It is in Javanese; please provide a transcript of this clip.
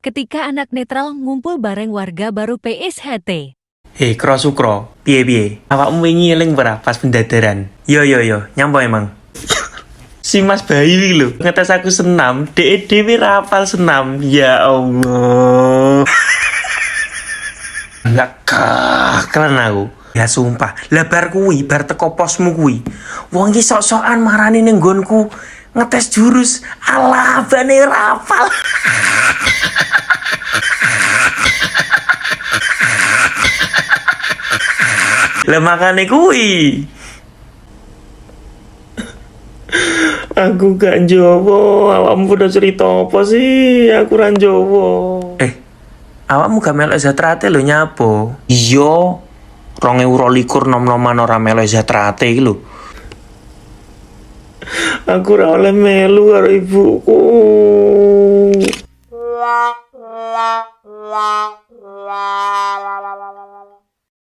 Ketika anak netral ngumpul bareng warga baru PSHT. Hei, Kro Sukro, piye-piye? Awakmu wingi eling ora pas pendadaran? Yo yo yo, nyampo emang? Si Mas Bayu iki lho, ngetes aku senam, dhek dhewe ra hafal senam. Ya Allah. Enggak keren aku. Ya sumpah, lah bar kuwi, bar teko posmu kuwi. Wong iki sok-sokan marani ning nggonku ngetes jurus. Alah, bane ra hafal. Lah makane kuwi. Aku gak njowo, awakmu udah cerita apa sih? Aku ra njowo. Awakmu gak melok Zatrate lho nyapo? Iya, 2022 nom-noman ora melok Zatrate iki lho. Aku ora oleh melu karo ibuku.